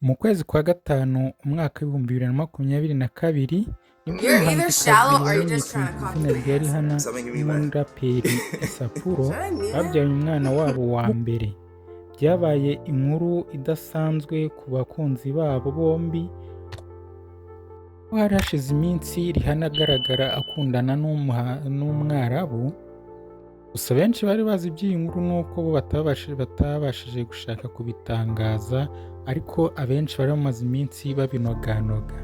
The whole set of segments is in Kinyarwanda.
Mu kwezi kwa gatanu umwaka w'2022 nibwo You're either umuhanzikazi shallow or you're just wamenyekanye trying to ku copy izina my rya Rihanna answer. Does that make me mad? n'umuraperi A$AP Should I mute him? babyaranye umwana wabo wa mbere. Byabaye inkuru idasanzwe ku bakunzi babo bombi, ko hari hashize iminsi Rihanna agaragara akundana n'Umwarabu, gusa benshi bari bazi iby'iyi nkuru nuko bo batabashije gushaka kubitangaza, ariko abenshi bari bamaze iminsi babinoganoga.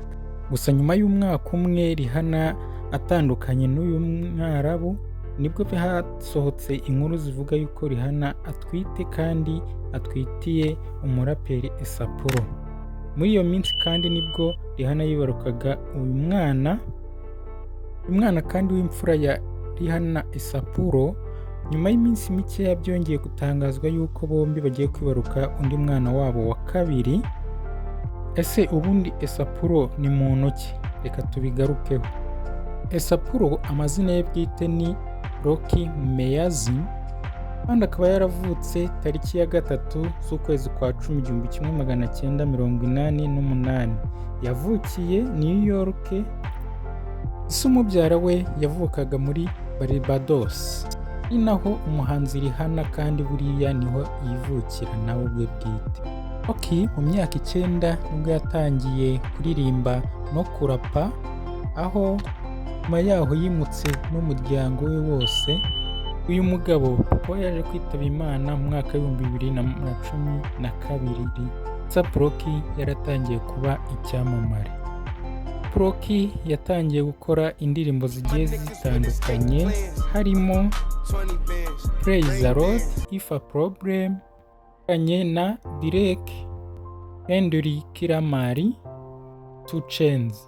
Gusa nyuma y'umwaka umwe Rihanna atandukanye n'uyu Mwarabu, nibwo hasohotse inkuru zivuga yuko Rihanna atwite kandi atwitiye umuraperi A$AP. Muri iyo minsi kandi nibwo Rihanna yibarukaga uyu mwana, uyu mwana kandi w'imfura ya Rihanna A$AP. Nyuma y'iminsi mikeya byongeye gutangazwa yuko bombi bagiye kwibaruka undi mwana wabo wa kabiri. Ese ubundi A$AP ni muntu ki? Reka tubigarukeho. A$AP amazina ye bwite ni Rocky Meazi, kandi akaba yaravutse tariki ya 3 z'ukwezi kwa cumi 1988. Yavukiye New York, ise umubyara we yavukaga muri Barbados. Ari naho umuhanzi Rihanna kandi buriya niho yivukira nawe ubwe bwite. Rocky mu myaka 9 nibwo yatangiye kuririmba no kurapa, aho nyuma yaho yimutse n'umuryango we wose. Uyu mugabo papa we yaje kwitaba Imana mu mwaka w'2012. A$AP Rocky yaratangiye kuba icyamamare. Rocky yatangiye gukora indirimbo zigiye zitandukanye harimo Praise the Lord, If a Problem, na Drake, Kendrick Lamar, 2 Chainz.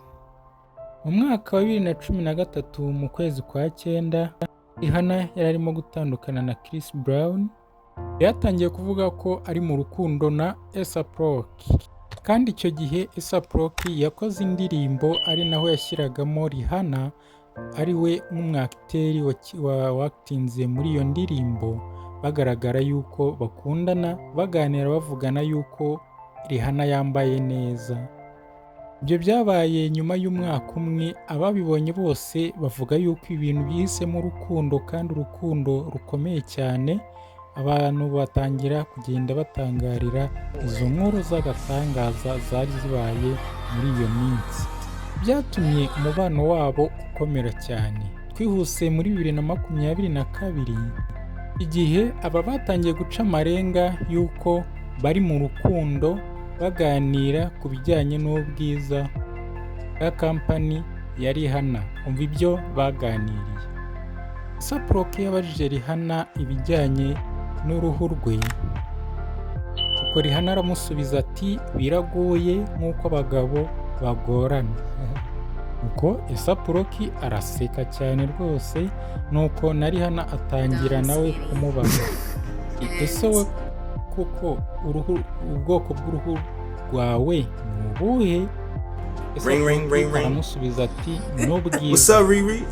Mu mwaka wa 2013 mu kwezi kwa cyenda, Rihanna yari arimo gutandukana na Chris Brown, yatangiye kuvuga ko ari mu rukundo na A$AP Rocky. Kandi icyo gihe A$AP Rocky yakoze indirimbo ari naho yashyiragamo Rihanna ari we nk'umwakiteri wakitinze muri iyo ndirimbo, bagaragara yuko bakundana, baganira bavugana yuko Rihanna yambaye neza. Ibyo byabaye nyuma y'umwaka umwe, ababibonye bose bavuga yuko ibintu bihisemo urukundo kandi urukundo rukomeye cyane, abantu batangira kugenda batangarira izo nkuru z'agatangaza zari zibaye muri iyo minsi. Byatumye umubano wabo ukomera cyane. Twihuse muri 2022, igihe aba batangiye guca amarenga y'uko bari mu rukundo, baganira ku bijyanye n'ubwiza bwa kampani ya Rihanna. Umva ibyo baganiriye. A$AP Rocky yabajije Rihanna ibijyanye n'uruhu rwe, ubwo Rihanna aramusubiza ati: "Biragoye nk'uko abagabo bagorana." Ubwo A$AP Rocky araseka cyane rwose, nuko na Rihanna atangira nawe kumubaza: "Ese we kuko uruhu, ubwoko bw'uruhu rwawe ni ubuhe?" Ring, ring, ring, ring. Aramusubiza ati: "N'ubwiza." What's up, Riri?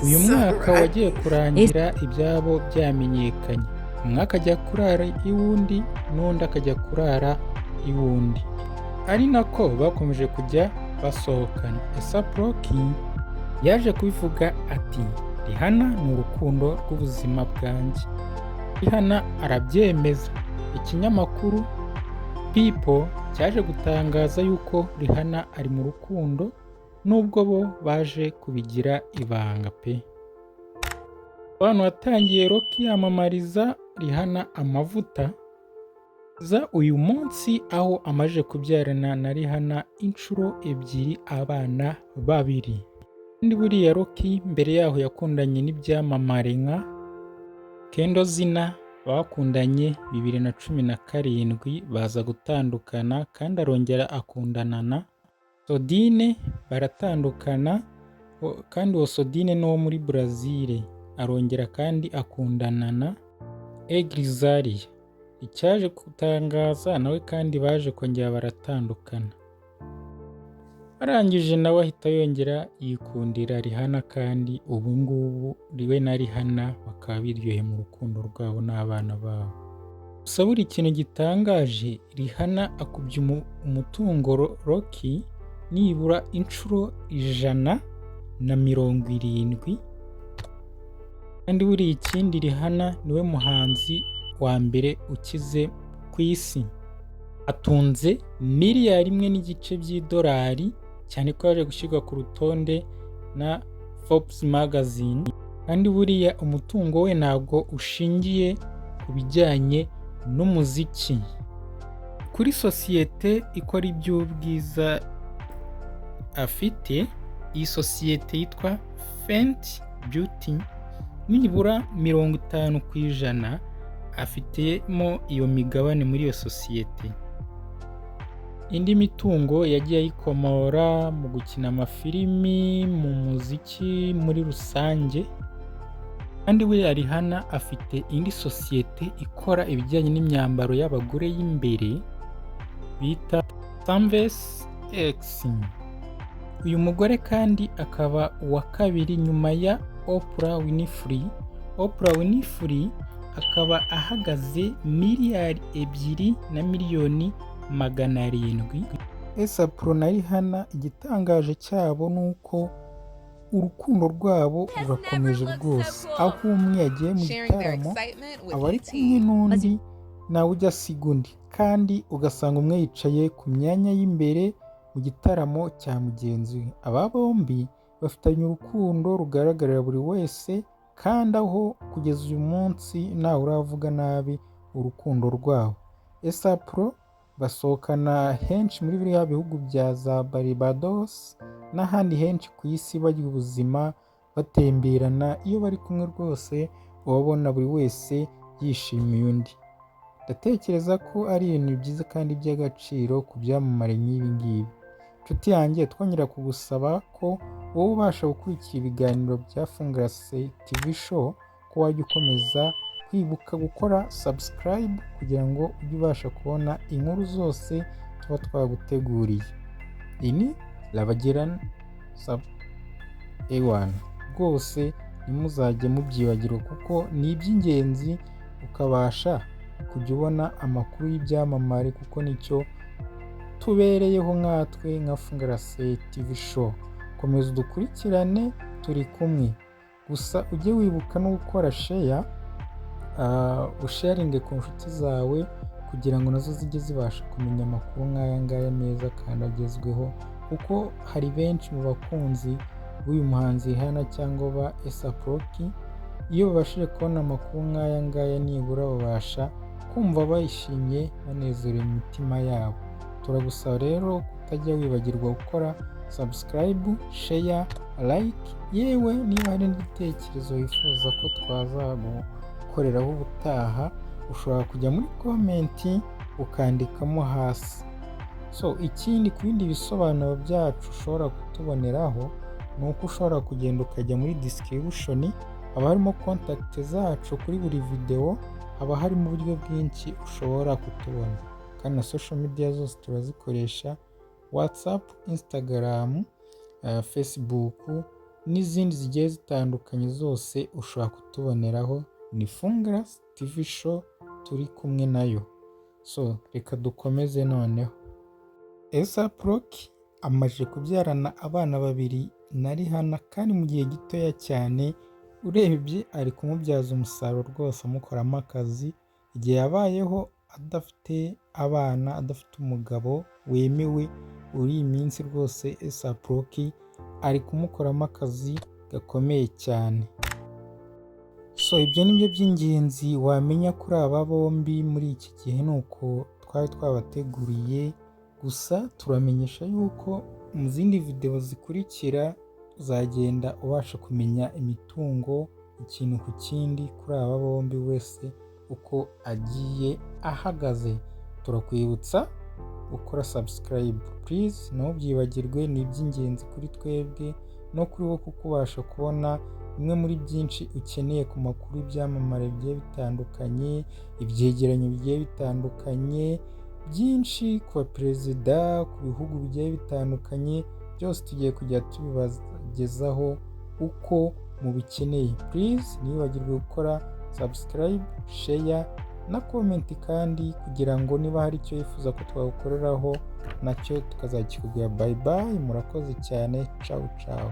Uyu mwaka wagiye kurangira ibyabo byamenyekanye, umwe akajya kurara iwundi n'undi akajya kurara iwundi, ari nako bakomeje kujya basohokana. A$AP Rocky yaje kubivuga ati: "Rihanna ni urukundo rw'ubuzima bwanjye." Rihanna arabyemeza. Ikinyamakuru People cyaje gutangaza yuko Rihanna ari mu rukundo nubwo bo baje kubigira ibanga pe. Abantu watangiye Rocky yamamariza Rihanna amavuta za uyu munsi aho amaze kubyarana na Rihanna inshuro ebyiri abana babiri. Kandi buriya Rocky mbere yaho yakundanye n'ibyamamare nka Kendall Jenner, bakundanye 2017 baza gutandukana, kandi arongera akundana na Sodine baratandukana, kandi uwo Sodine ni uwo muri Brazil, arongera kandi akundana na Iggy Azalea. Icyaje gutangaza nawe kandi baje kongera baratandukana. Arangije nawe ahita yongera yikundira Rihanna, kandi ubu ngubu we na Rihanna bakaba biryoheye mu rukundo rwabo n'abana babo. Gusa buri kintu gitangaje, Rihanna akubye umutungo Rocky nibura inshuro 170. Kandi buriya ikindi, Rihanna niwe muhanzi wa mbere ukize ku isi, atunze miliyari 1.5 by'idolari, cyane ko yaje gushyirwa ku rutonde na Forbes Magazine. Kandi buriya umutungo we ntabwo ushingiye ku bijyanye n'umuziki. Kuri sosiyete ikora iby'ubwiza afite, iyi sosiyete yitwa Fenty Beauty, nibura 50% afitemo iyo migabane muri iyo sosiyete. Indi mitungo yagiye ayikomora mu gukina amafilimi, mu muziki muri rusange. Kandi buriya Rihanna afite indi sosiyete ikora ibijyanye n'imyambaro y'abagore y'imbere bita Savage X. Uyu mugore kandi akaba uwa kabiri nyuma ya Oprah Winfrey. Oprah Winfrey akaba ahagaze miliyari 2 na miliyoni 700. A$AP na Rihanna, igitangaje cyabo ni uko urukundo rwabo rurakomeje rwose. Aho umwe yagiye mu gitaramo aba ari kumwe n'undi, nawe ujya asiga undi, kandi ugasanga umwe yicaye ku myanya y'imbere mu gitaramo cya mugenzi we. Aba bombi bafitanye urukundo rugaragarira buri wese, kandi aho kugeza uyu munsi ntawe uravuga nabi urukundo rwabo. A$AP basohokana henshi muri biriya bihugu bya za Barbados n'ahandi henshi ku isi, barya ubuzima, batemberana. Iyo bari kumwe rwose uba ubona buri wese yishimiye undi. Ndatekereza ko ari ibintu byiza kandi by'agaciro ku byamamare nk'ibi ngibi. Nshuti yanjye, twongera kugusaba ko wowe ubasha gukurikira ibiganiro bya Fungarase TV Show, ko wajya ukomeza kwibuka gukora subscribe kugira ngo ujye ubasha kubona inkuru zose tuba twaguteguriye. Iyi ni Rabagirana sub ewana, rwose ntimuzajye mubyibagirwa kuko ni iby'ingenzi, ukabasha kujya ubona amakuru y'ibyamamare, kuko nicyo tubereyeho nkatwe nka Fungarase TV Show. Komeza udukurikirane, turi kumwe. Gusa ujye wibuka no gukora share, usharinge ku nshuti zawe kugira ngo nazo zijye zibasha kumenya amakuru nk'aya ngaya meza kandi agezweho, kuko hari benshi mu bakunzi b'uyu muhanzi Rihanna cyangwa ba A$AP Rocky, iyo babashije kubona amakuru nk'aya ngaya nibura babasha kumva bayishimye, banezerewe mu mitima yabo. Turagusaba rero kutajya wibagirwa gukora subscribe, share, like, yewe niba hari n'igitekerezo wifuza ko twazagukoreraho ubutaha, ushobora kujya muri comment ukandikamo hasi. So ikindi, ku bindi bisobanuro byacu ushobora kutuboneraho ni uko ushobora kugenda ukajya muri description, haba harimo contact zacu. Kuri buri video haba harimo uburyo bwinshi ushobora kutubona, kandi na social media zose turazikoresha: WhatsApp, Instagram, Facebook n'izindi zigiye zitandukanye, zose ushobora kutuboneraho. Ni Fungarasi TV Show turi kumwe nayo. So reka dukomeze noneho. A$AP Rocky amaze kubyarana abana babiri na Rihanna, kandi mu gihe gitoya cyane. Urebye ari kumubyaza umusaruro rwose, amukoramo akazi. Igihe yabayeho adafite abana, adafite umugabo wemewe, muri iyi minsi rwose A$AP Rocky ari kumukoramo akazi gakomeye cyane. So ibyo ni byo by'ingenzi wamenya kuri aba bombi muri iki gihe, ni uko twari twabateguriye. Gusa turamenyesha yuko mu zindi videwo zikurikira uzagenda ubasha kumenya imitungo ikintu ku kindi kuri aba bombi, wese uko agiye ahagaze. Turakwibutsa gukora subscribe, please, ntubyibagirwe, ni iby'ingenzi kuri twebwe no kuri wowe, kuko ubasha kubona bimwe muri byinshi ukeneye ku makuru y'ibyamamare bigiye bitandukanye, ibyegeranyo bigiye bitandukanye byinshi ku baperezida, ku bihugu bigiye bitandukanye, byose tugiye kujya tubibagezaho uko mubikeneye. Please ntiwibagirwe gukora subscribe, share. na comment kandi, kugira ngo niba hari icyo wifuza ko twagukoreraho nacyo tukazakikubwira. Bye bye, murakoze cyane, ciao ciao.